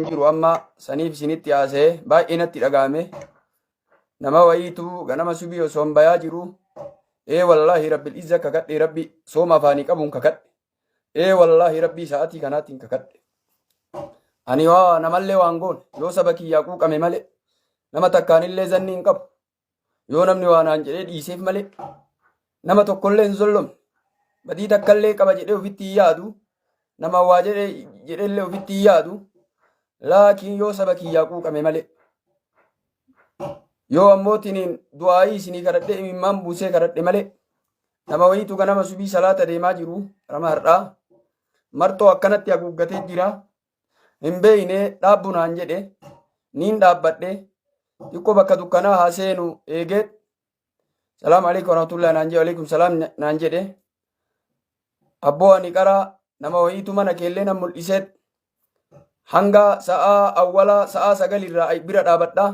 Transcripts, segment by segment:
Jiru amma saniif isinitti haasa'e, baay'ee natti dhaga'ame. Nama wayiitu ganama subii osoo hin bayaa jiru, ee wallaahi rabbil izza kakadhe, rabbi sooma afaanii qabuun kakadhe, ee wallaahi rabbii sa'atii kanaatiin kakadhe. Ani waa namallee waan goone yoo saba kiyyaa quuqame malee nama takkaanillee zanni hin qabu. Yoo namni waa naan jedhee dhiiseef malee nama tokkollee hin zollomne. Badii takkallee qaba jedhee ofitti hin yaadu. Nama waa jedhee jedhellee ofitti hin yaadu. Laakiin yoo saba kiyyaa quuqame malee. Yoo ammoo tiniin du'aayii isinii kadhadhee imimmaan buusee kadhadhe malee nama wayiitu ganama subii salaata deemaa jiru rama har'aa marxoo akkanatti haguuggatee jira. Hin beeyne, dhaabbu naan jedhe. Niin dhaabbadhe. Xiqqoo bakka dukkanaa haa seenu eegee, salaam alaikum warahmatullahi naan jedhe, alaikum salaam naan jedhe. Abboo, ani qaraa nama wayiitu mana keellee nan mul'isee hanga sa'aa awwalaa sa'aa 9 irraa bira dhaabadha.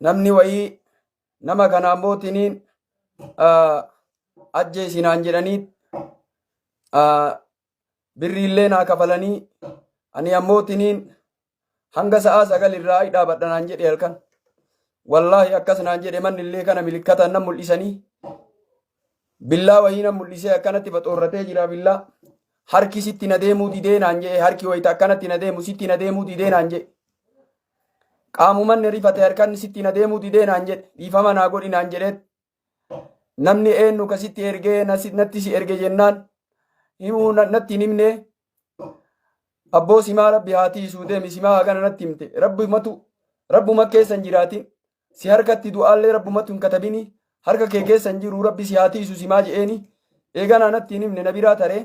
Namni wayii nama kana ammoo tiniin ajjeesi naan jedhanii birriillee naa kafalanii, ani ammoo tiniin hanga sa'aa 9 irraa ay dhaabadha naan jedhe halkan. Wallaahi akkas naan jedhe. Manni illee kana milikkataan nan mul'isanii, billaa wayii nan mul'isee, akkanatti baxoorratee jira billaa. Harki sitti na deemuu didee naan jedhe. Harki wayita akkanatti na deemu sitti na deemuu didee naan jedhe. Qaamumanni rifate, harkanni sitti na deemuu didee naan jedhe, dhiifama naa godhi naan jedhee. Namni eenyu ka sitti ergee, natti si erge jennaan himuu natti hin himne. Abboo, simaa rabbi haa tiisuu, deemi, simaa hagana natti himte. Rabbumatu rabbuma keessa hin jiraatin, si harkatti du'aallee rabbumatu hin katabini, harka kee keessa hin jiru, rabbi si haa tiisu simaa je'eeni. Eeganaa natti hin himne, na biraa taree.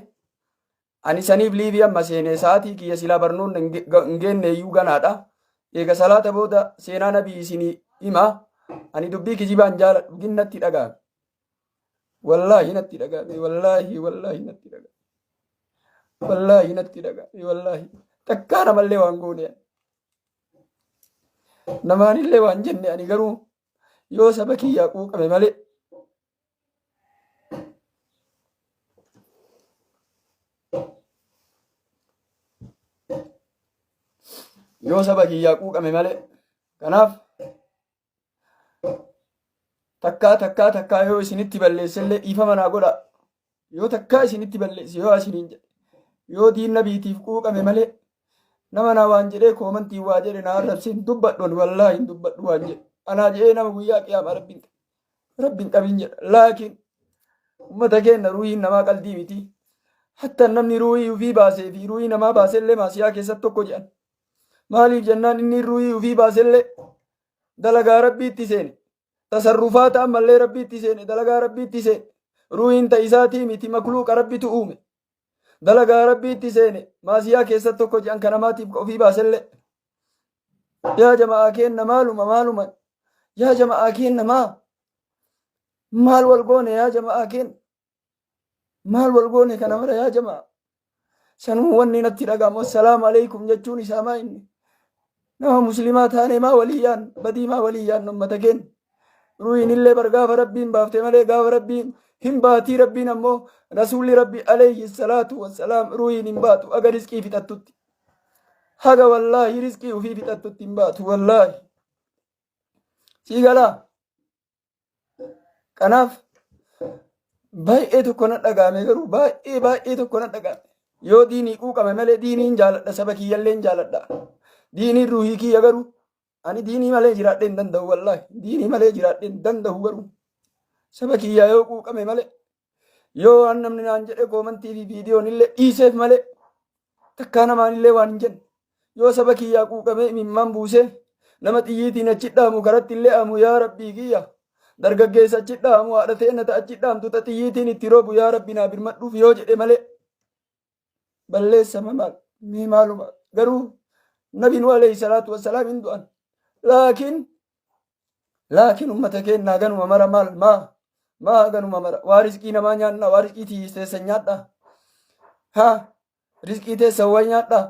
Ani saniif liivii amma seene. Sa'aatii kiyya silaa barnoonni hin geenne iyyuu ganaadha. Eega salaata booda seenaa nabii isinii hima. Ani dubbii kijibaan jaaladhu, gin natti dhaga'ame. Wallaahi natti dhaga'ame, wallaahi, wallaahi natti dhaga'ame. Wallaahi natti dhaga'ame, wallaahi. Takkaa namallee waan goone. Namaanillee waan jenne, ani garuu yoo saba kiyyaa quuqame malee. Yoo saba kiyyaa quuqame malee. Kanaaf takkaa takkaa takkaa yoo isinitti balleessellee dhiifama naa godha. Yoo takkaa isinitti balleesse, yoo isiniin jedhe, yoo diin nabiitiif quuqame malee nama naa waan jedhee koomantiin waa jedhe naa arrabse hin dubbadhu. Wallaahi hin dubbadhu waan jedhe. Anaa jedhee nama guyyaa qiyaamaa rabbiin qabin jedha. Laakiin ummata keenya, ruuhiin namaa qaldii miti. Hatta namni ruuhii ofii baasee fi ruuhii namaa baasellee maasiyaa keessatti tokko jedhan. Maaliif jennaan, inni ruuhii ofii baasellee dalagaa rabbiitti seene. Tasarrufaata ammallee rabbiitti seene, dalagaa rabbiitti seene. Ruuhiin ta isaatii miti, makluuqa rabbitu uume. Dalagaa rabbiitti seene, maasiyaa keessatti tokko jedhan kan namaatiif ofii baasellee. Yaa jama'aa keenna, maaluma maaluma? Yaa jama'aa keenna, maa maal wal goone? Yaa jama'aa keenna, maal wal goone kana mara? Yaa jama'a, sanuu wanni natti dhaga'amu assalaamu alaikum jechuun isaa maa inni nama muslimaa taane maa walii yaan badii, maa walii yaan ummata keenya? Ruuhiin illee bar gaafa rabbiin baafte malee gaafa rabbiin hin baatii. Rabbiin ammoo rasuulli rabbi alayhi salaatu wassalaam ruuhiin hin baatu aga rizqii fixattutti, haga wallaahi rizqii ufii fixattutti hin baatu, wallaahi. Sii galaa? Kanaaf baay'ee tokko na dhaga'ame, garuu baay'ee baay'ee tokko na dhaga'ame. Yoo diinii quuqame malee diiniin jaaladha, saba kiyyallee hin jaaladha. Diiniin ruuhii kiyya, garuu ani diinii malee jiraadhee hin danda'u, wallaahi diinii malee jiraadhee hin danda'u. Garuu saba kiyyaa yoo quuqame malee, yoo waan namni naan jedhe koomantii fi viidiyoon illee dhiiseef malee takkaa namaan illee waan hin jenne, yoo saba kiyyaa quuqamee imimmaan buusee nama xiyyiitiin achi dhaamu karatti illee amu, yaa rabbii kiyya, dargaggeessa achi dhaamu, haadha teenna ta achi dhaamtu ta xiyyiitiin itti roobu, yaa rabbi naa birmadhuuf yoo jedhe malee balleessama maal mee maaluma? Garuu nabi nu alayhi salaatu wassalaam hin du'an, laakiin ummata keennaa ganuma mara maal maa maa ganuma mara waa rizqii namaa nyaanna, waa rizqii teessan nyaadha, haa rizqii teessan waa nyaadha.